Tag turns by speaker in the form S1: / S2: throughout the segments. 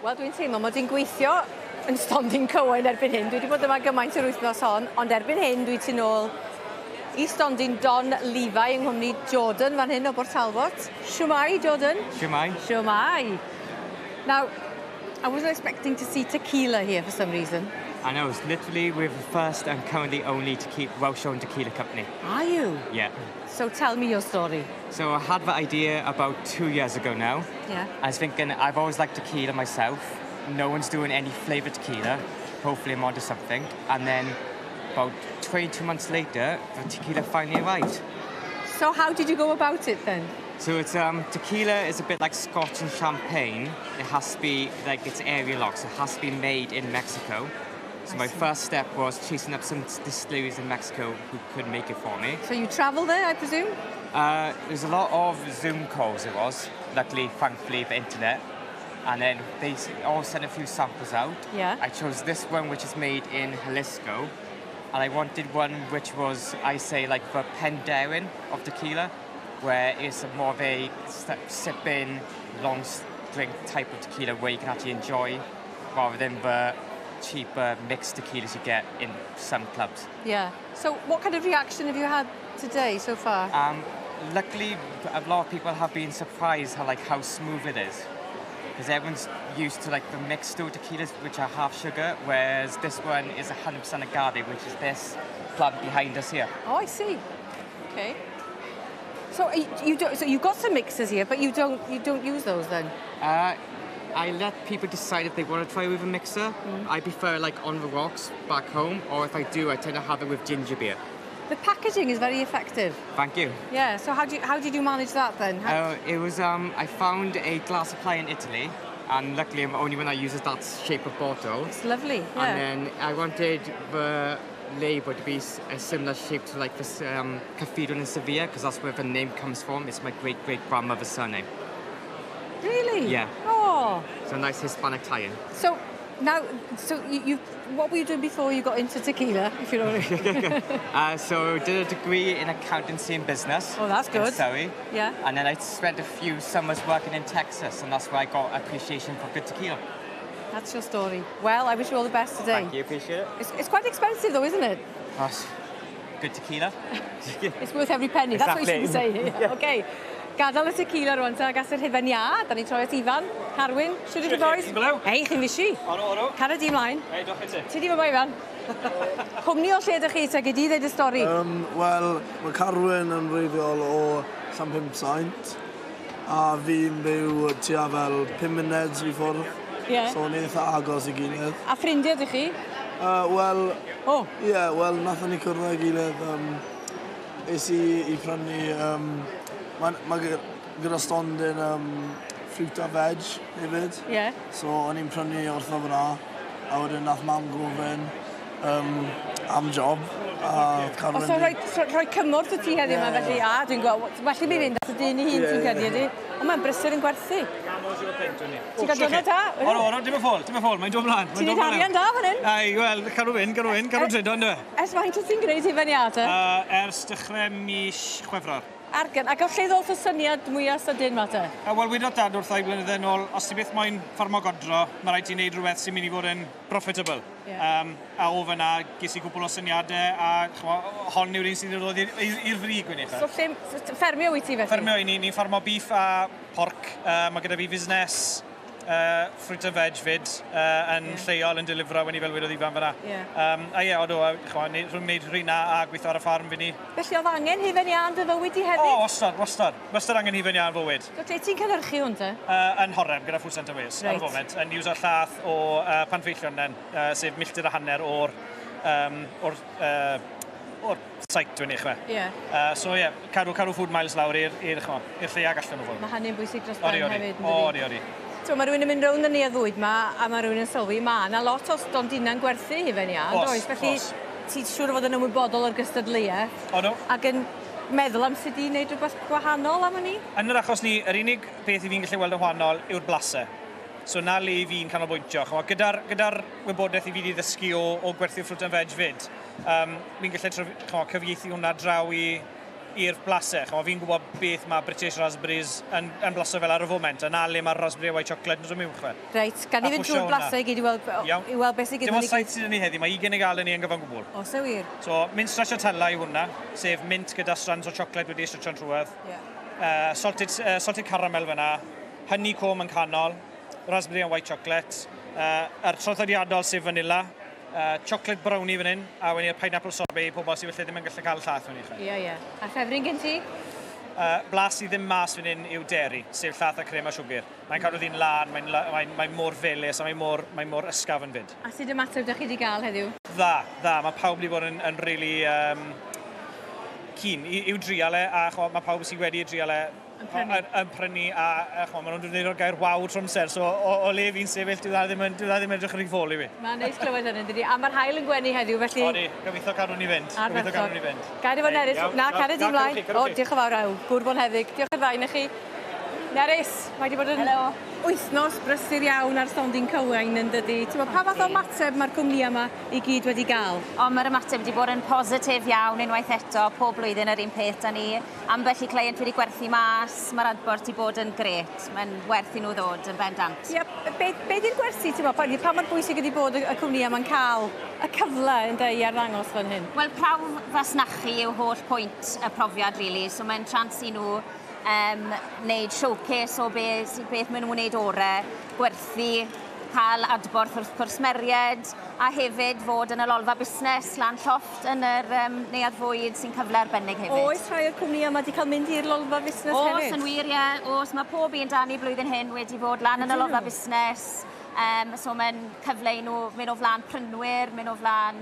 S1: Wel, dwi'n teimlo mod i'n gweithio yn stondin Cywain erbyn hyn. Dwi wedi bod yma gymaint yr wythnos hon, ond erbyn hyn dwi tu nôl i stondin Don Levi yng nghwmni Jordan fan hyn o Bort Talbot. Shwmae, Jordan?
S2: Shwmae.
S1: Shwmae. Now, I wasn't expecting to see tequila here for some reason.
S2: I know, it's literally we're the first and currently only to keep Welsh-owned tequila company.
S1: Are you?
S2: Yeah.
S1: So tell me your story.
S2: So I had that idea about 2 years ago now. I was thinking, I've always liked tequila myself. No one's doing any flavoured tequila. Hopefully I'm onto something. And then about 22 months later, the tequila finally arrived.
S1: So how did you go about it then?
S2: So it's tequila is a bit like scotch and champagne. It has to be like it's area locks. It has to be made in Mexico. So
S1: I
S2: my
S1: see.
S2: first step was chasing up some distilleries in Mexico who could make it for me.
S1: So you travel there, I presume?
S2: There's a lot of Zoom calls it was. Luckily, thankfully, for internet. And then they all sent a few samples out. I chose this one, which is made in Jalisco. And I wanted one which was, I say, like the Penderyn of tequila, where it's more of a sipping, long drink type of tequila where you can actually enjoy, rather than the cheaper mixed tequilas you get in some clubs.
S1: Yeah. So what kind of reaction have you had today so far?
S2: Luckily, a lot of people have been surprised how smooth it is, because everyone's used to like the mixed tequilas, which are half sugar, whereas this one is 100% agave, which is this plant behind us here.
S1: Oh, I see. Okay. So you don't, so you've got some mixers here, but you don't use those then?
S2: I let people decide if they want to try with a mixer. I prefer like on the rocks back home, or if I do, I tend to have it with ginger beer.
S1: The packaging is very effective.
S2: Thank you.
S1: Yeah. So how did you manage that then?
S2: It was I found a glass supply in Italy, and luckily I'm the only one that uses that shape of bottle.
S1: It's lovely.
S2: And then I wanted the label to be a similar shape to like this cathedral in Sevilla, because that's where the name comes from. It's my great great grandmother's surname.
S1: Really?
S2: Yeah.
S1: Oh.
S2: So a nice Hispanic tie-in.
S1: So now, so you what were you doing before you got into tequila, if you know what I mean?
S2: So did a degree in accountancy and business.
S1: Oh, that's
S2: in
S1: good.
S2: Surrey. And then I spent a few summers working in Texas, and that's where I got appreciation for good tequila.
S1: That's your story. Well, I wish you all the best today.
S2: Thank you, appreciate it.
S1: It's quite expensive though, isn't it?
S2: That's good tequila.
S1: It's worth every penny. That's what you should be saying. Yeah. Okay. Gadael y tequila rwan ta, gas yr hufen iâ. Da ni'n troi at Ifan. Carwyn, siwr i chi boys?
S3: Ti'n blew?
S1: Hei, chi'n fishi.
S3: Oro, oro.
S1: Cara di ymlaen.
S3: Hei, diolch i ti.
S1: Ti di fy Ifan? Cwmni o lle ydych chi, ta gyd i ddeud y stori?
S4: Wel, mae Carwyn yn wreiddiol o Llanpumsaint a fi'n byw tua fel 5 munud i ffwrdd. So ni'n eitha agos i gilydd.
S1: A ffrindiau ydych chi?
S4: Wel,
S1: O,
S4: ie, yeah, wel, nathon ni cwrdd â'i gilydd. Es i prynu, mae ma gyda stondin fruit a veg hefyd. So o'n i'n prynu wrtho fyna, a wedyn nath mam gofyn am job. A Carwyn.
S1: O, so rhoi cymorth i ti heddiw yma,
S4: Ie,
S1: felly,
S4: ie.
S1: a dwi'n gweld, well i mi fynd at y dyn i hun
S4: Ie,
S1: ti'n
S4: ie.
S1: credu ydi. Ond mae'n brysur yn gwerthu. Ti'n cael diwrnod da?
S3: Oro, oro, dim y ffôl, dim y ffôl, mae'n dod mlaen.
S1: Ti'n neud arian da fan hyn?
S3: Ai, wel, cadw fynd, cadw fynd, cadw trido, ynddo?
S1: Ers faint wyt ti'n gwneud hufen iâ te?
S3: Ers dechrau mis Chwefror.
S1: Argen, ac o lle ddoth y syniad mwyaf sydyn ma te?
S3: Wel, wedodd dad wrtha i blynydde nôl, os ti byth moyn ffarmo godro, mae rhaid ti wneud rhywbeth sy'n mynd i fod yn profitable. A o fyna, ges i gwbl o syniadau, a ch'mo, hon yw'r un sydd wedi dod i'r frig, gwyn
S1: So lle, ffermio wyt ti felly?
S3: Ffermio i ni, ni'n ffarmo beef a porc. Mae gyda fi fusnes fruit and veg fyd yn lleol yn delifro when i fel wedodd Ifan fyna. A ie, odw, ch'mo, rhwng wneud rhywna a gweithio ar y ffarm fi ni.
S1: Felly oedd angen hufen iâ yn dy fywyd di
S3: O,
S1: hefyd?
S3: wastad, wastad. Wastad angen hufen iâ yn fywyd.
S1: So lle ti'n cynhyrchu hwn te?
S3: Yn Horeb gyda Food Centre Wales ar y foment. Yn iwso llath o Panfeillionen, sef milltir a hanner o'r site dwi'n eich fe. So ie, yeah, cadw food miles lawr i'r lleia gallen nhw fod.
S1: Mae hynny'n bwysig dros ben hefyd. Yn dydi?
S3: Odi, odi.
S1: So, mae rhywun yn mynd rownd y neuadd fwyd ma, a mae rhywun yn sylwi, ma yna lot o stondina'n gwerthu hufen iâ, yn
S3: Oes,
S1: does? Felly,
S3: oes.
S1: ti'n siŵr o fod yn ymwybodol o'r gystadleuaeth
S3: Odw.
S1: ac yn meddwl am sut i wneud rhywbeth gwahanol am hynny?
S3: Yn yr achos ni, yr unig beth i fi'n gallu weld yn wahanol yw'r blasau. So na le i fi'n canolbwyntio. Ch'mo', gyda wybodaeth i fi wedi ddysgu o gwerthu fruit and veg fyd, fi'n gallu ch'mo', cyfieithu hwnna draw i i'r blasau. Ch'mo, fi'n gwybod beth mae British Raspberries yn blaso fel ar y foment, a na le mae'r raspberry a white chocolate yn dod mewn, chwel.
S1: Reit, gan i fynd trwy'r blasau i gyd i weld beth sydd
S3: gyda ni. Dim ond 7 sydd yn ni heddi, mae 20 i gael yn ni yn gyfan gwbl.
S1: O, se wir?
S3: So, mint stracciatella yw hwnna, sef mint gyda strands o chocolate wedi stretcho'n trwedd. Salted caramel fyna, honeycomb yn canol, raspberry and white chocolate, yr traddodiadol sef vanilla, chocolate brownie fan hyn, a wedyn i'r pineapple sorbet i pobl sydd felly ddim yn gallu cael llath fan hyn.
S1: Ie, ie. A ffefryn gen ti?
S3: Blas sydd ddim mas fan hyn yw dairy, sef llath a crem a siwgr. Mae'n cadw ddi'n lan, mae mor felys a mae mor ysgafn fyd.
S1: A sut ymateb ydych chi wedi gael heddiw?
S3: Dda, dda. Mae pawb wedi bod yn really keen i'w drial e, a ch'mo, mae pawb sydd wedi drial e
S1: yn prynu.
S3: Yn prynu a ch'mo, maen nhw'n dweud o'r gair "waw" trwy amser, so o le fi'n sefyll, dyw dda ddim edrych yn rhy ffôl i fi.
S1: Mae'n neis clywed hynny, dydy. A mae'r haul yn gwenu heddiw, felly.
S3: Odi, gobeithio cadw ni fynd. Gobeithio cadw ni fynd.
S1: Gair i fod Nerys. Na, cario di ymlaen. O, diolch yn fawr aw. Gŵr bonheddig. Diolch yn fawr i chi. Nerys, mae wedi bod yn
S5: Helo.
S1: wythnos brysur iawn ar stondin Cywain yn dydy. Ti'n pa fath o ymateb mae'r cwmni yma i gyd wedi gael?
S5: O, mae'r ymateb wedi bod yn positif iawn unwaith eto, pob blwyddyn yr un peth. Da ni ambell i client wedi gwerthu mas, mae'r adborth wedi bod yn grêt. Mae'n werth i nhw ddod yn bendant.
S1: Ie, be di'r gwersi, ti'n pa mor bwysig ydi bod y cwmni yma'n cael y cyfle yn i arddangos fan hyn?
S5: Wel, prawf fasnachu yw holl pwynt y profiad, really. So mae'n chance i nhw wneud showcase o beth maen nhw'n wneud orau, gwerthu, cael adborth wrth cwsmeriaid, a hefyd fod yn y lolfa busnes lan llofft yn yr neuadd fwyd sy'n cyfle arbennig hefyd.
S1: Oes rhai o'r cwmni yma wedi cael mynd i'r lolfa busnes
S5: Oes,
S1: hefyd?
S5: Yn wir, ie. Oes, mae pob un dan ni blwyddyn hyn wedi bod lan yn y lolfa busnes. So mae'n cyfle i nhw mynd o flaen prynwyr, mynd o flaen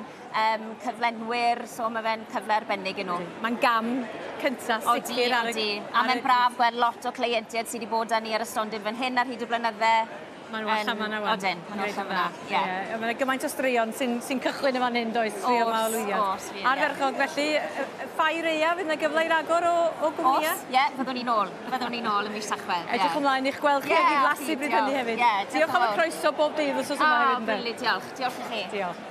S5: cyflenwyr, so mae fe'n cyfle arbennig i nhw.
S1: Mae'n gam cyntaf sicr
S5: ar y. Odi, a mae'n braf gweld lot o cleientiaid sydd wedi bod â ni ar y stondin fan hyn ar hyd y blynydde.
S1: Mae'n well am yna wan.
S5: Odyn, mae'n well am yna, ie.
S1: Mae'n gymaint o straeon sy cychwyn y fan hyn, does, straeon ma o lwyddiant.
S5: Oes, wir,
S1: Ardderchog, felly, ffair aeaf, fydd yna gyfle i ragor o gwmnïau?
S5: Oes, ie, fyddwn ni'n ôl. Fyddwn ni'n ôl ym mis Tachwedd.
S1: Edrych ymlaen i'ch gweld chi ag i flasu bryd hynny hefyd.
S5: Ie,
S1: diolch am y croeso bob dydd wrth yma hefyd.
S5: O, diolch. Diolch i chi.
S1: Diolch.